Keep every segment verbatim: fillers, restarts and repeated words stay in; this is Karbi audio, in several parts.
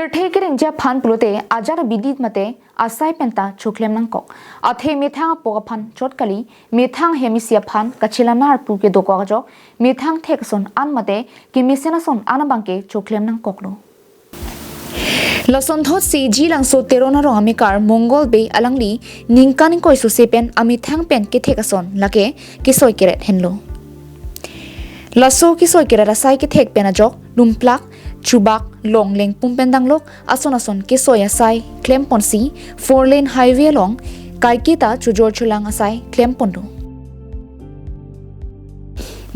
Athe kerengji aphan pulote ajar abidi mate asai penta choklem nangkok. Athe methang apok aphan chot kali, methang hem isi aphan kachelang arpu kedokok ajok, methang thek ason an mate kemesen ason an abangke choklem nangkoklo. Lasonthotsi Jilangso Teron arong amekar Mongol Bey alangli ningkan ingkoi sose pen amethang pen kethek ason lake kesoi keret henlo. Laso kesoi keret asai kethek pen ajok lumplak, chubak, long lengpum pen danglok ason ason kesoi asai klemponsi four lane highway along kaiketa chojor cholang asai klemponlo.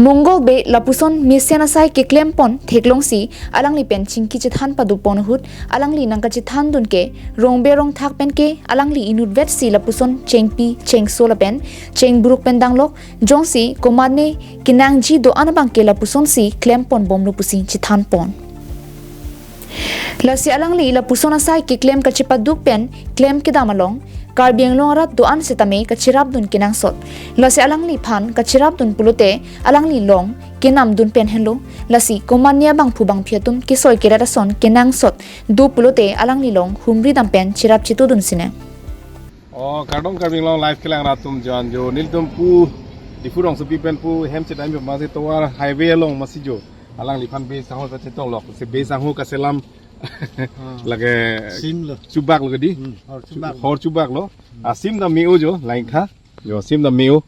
Mongol Bey lapuson mesen asai keklempon theklongsi alangli pen chingki chethan padopon ahut alangli nangkachethandun ke rongbe rongthak pen ke alangli inutvetsi lapuson chengpi chengso lapen chengbruk pen danglok jongsi komatne kenangji do-an abangke lapusonsi klemponbomlo pusi chethanpon. Lasi alangli lapuson asai keklem kachepaduk pen klem kedam along Karbi Anglong arat do-an setame kacherapdun kenangsot. Lasi alangliphan kacherapdun pulote alangli long kenamdun pen henlo. Lasi komatne abangphu bangphi atum kesoi keret ason kenangsot do pulote alangli long humri dam pen cherap chetudun sine. Oh, kardom Karbi Anglong live kelang rat atum jon jo. Nelitum pu Diphu rongsopi pen pu hem chetame masi tovar highway along masi jo. Alangliphan Bey sangho kachetong lok, si Bey sangho kaselam. Ah. Lake sim lo. Chubak lo kedi. Hmm, hor chubak. Hor chubak lo. Asim ta me-o jo, lain tha. Jo, sim ta me-o.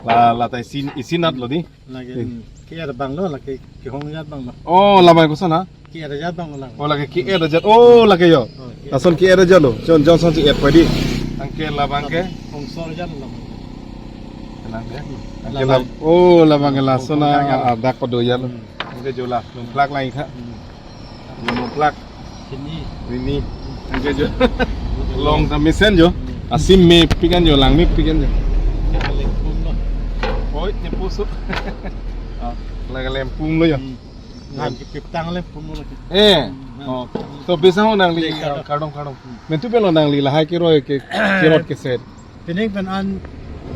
La, la ta isin, isin nat lo di. Lake, hmm. Ke-er abang lo, lake kehong ajat abang lo. Oh, labang koson ha? Ke-er ajat abang lo lang. Oh, lake ke-er ajat. Oh, lake jo. Oh, ke-er. Lason ke-er ajat lo. Jon, Johnson si et padi. Anke labang ke? Hongsor ajat lo lang. Labang ke? Anke labang. Lab-, oh, labang ke lason. Hongsor ajat lo. Ah, dak kodo ajat lo. Hmm. Anke jo la, lumplak lain tha. Hmm. Lumplak. Sini. Ini. Anke jo. Long ta mesen jo. Asim mepik an jo, lang mepik an jo. Ya, lengpum lo. Oi, ne pusu. Ah, lake lengpum lo jo. Hmm. Lang kepip tang lengpum lo lake. Eh. Hmm. Oh. So Bey sangho nangli, lake kardom. Kardom, kardom. Hmm. Mentu pelo nangli lahai keroi ke, kerot keset. Pining pen an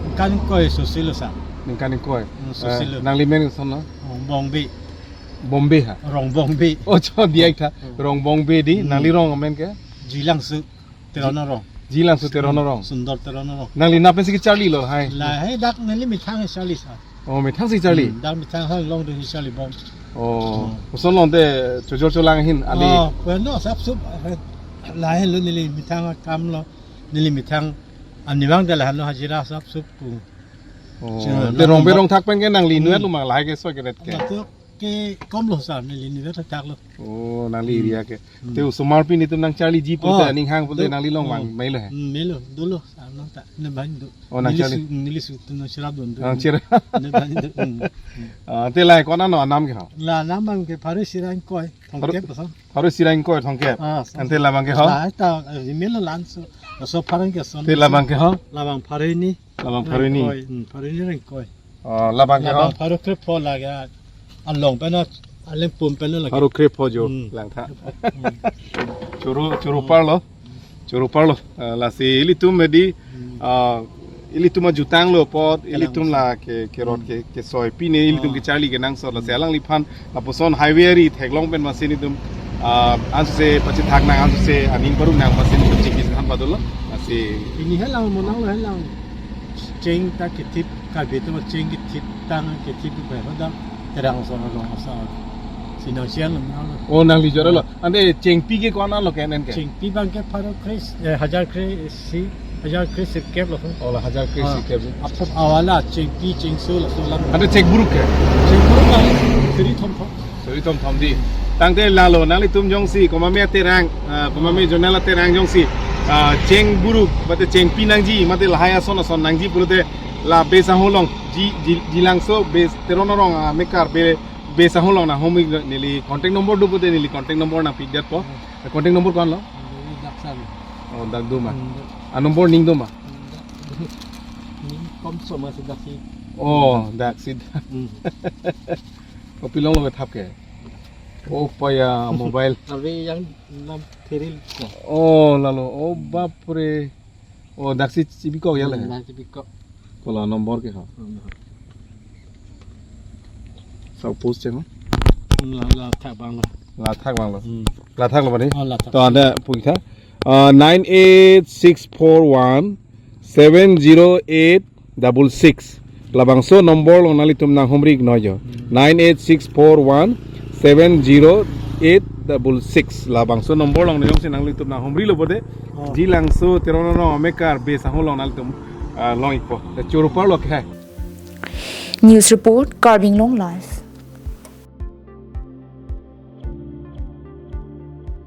ningkan ingkoi sose lo sa. Ningkan ingkoi. Hmm, sose lo. Eh, nangli men koson na? Rongbong Bey. Bombay ha? Rongbong Bey. Oh, cho diak tha. Hmm. Rongbong Bey di, hmm. Nangli rong amen ke? Jilangso Teron arong. Jilangso Teron arong. Sundor Teron arong. Nangli nap pensi kecharli lo, hai. Lahai dak neli methang charli sa. Oh, methang si charli? Hmm, dak methang ha long do charlibom. Oh, hmm. Koson longte chojor cholang ahin, ali. Oh, pen lo sapsup. Lahai lo neli methang akam lo. Neli methang anivang de lahan lo hajira sapsup pu. Oh, chira te lang rongbe ba- rongthak pen ke nangli, hmm, inutvet lo ma lahai kesoi keret ke? Lato ke kom lo sa, neli inutvet thakthak lo. Oh, nangli, hmm, area ke. Hmm. Te osomar pen itum nangcharliji pulote, oh, aning hang pulote do, nangli long, oh, vang melo he? Hmm, melo, dolo, sa nang ta, ne bang do. Oh, nangcharli. Neli su, neli su, tu nangcherapdun do. Nangcherap. Ne bang do. Hmm, hmm. Ah, te lahai ko-an lo anam ke ho? La anam abang ke pharo isi ra ingkoi, pharo, thomkep ason. Pharo isi ra ingkoi thomkep. Ah, so. Ante labang ke ho? La ta, eh, email lo lanso. So pharo ingkoi ason. Te labang ke ho? Labang pharo hini. Labang pharo hini. Ingkoi, hmm, pharo hini ra ingkoi. Oh, labang ke ho? Labang pharo krepho lake. Along pen lo, alengpum pen lo lake. Pharo krepho jo, hmm, lang tha. Hmm. Choro, choro, hmm, parlo. Choro parlo. Ah, lasi ilitum medi, hmm, ah, ilitum ajutang lo apot, ilitum lake, kerot, hmm, ke, kesoi. Pine ilitum, oh, kecharli kenangsot. Lasi, hmm, alangliphan lapuson highway ari theklong pen masi nelitum, ah, ansose pachethak nang, ansose aning paruk nang masi nelitum chingki chethan padolo. Lasi pine helang mo nang lo helang. Cheng ta kethip, Karbi atum cheng kethip tang kethip bai hoda terang ason long ason. Si nangsian lo nang lo. Oh, nangli jora lo. Ante chengpi ke ko-an lo ke nen ke? Chengpi abang ke pharo kre, eh, hajar kre isi, hajar kre sirkep lo. Oh, la hajar kre, ah, sirkep. Apot awala chengpi chengso laso alam. Ante chengbruk ke? Chengbruk abang suri thomthom. Suri thomthom di. Tangte lalo nanglitum jongsi komatme aterang, ah, komatme jonal aterang jongsi, ah, chengbruk mate chengpi nangji mate lahai ason ason nangji pulote la Bey sangho along, Ji, Ji, Jilangso Bey Teron arong, ah, amekar Bey, Bey sangho along nanghumri, neli contact number do pulote neli contact number nangpidetpo. Contact number ko-an lo? Dak sari. Oh, dak do ma. Hmm, dak. A number ning do ma? Hmm, dak. Ning kom so ma si dak si. Oh, dak si. Hmm. Kopi long lo kethap ke? Oh, paya mobile. Ave yang nam theril ko. Oh, lalo. Oh, bapre. Oh, dak si chibikok ya le? Hmm, dak chibikok. Ko la number ke ha? Hmm. Sa post cheng, no? Hmm, la, la, thak abang lo. Lathak vanglo. Lathak lo bani. Oh, lathak. To anda pukitha. Uh, nine eight six four one seven zero eight double six. Labangso number along nanglitum nanghumri iknojo. Nine eight six four one seven zero eight double six. Labangso number along niyong si nanglitum nanghumri lo bode. Oh. Jilangso Teronoro amekar be sangho along nanglitum, ah, long ikpo. Te churupar lo ke hai. News report, Karbi Anglong Live.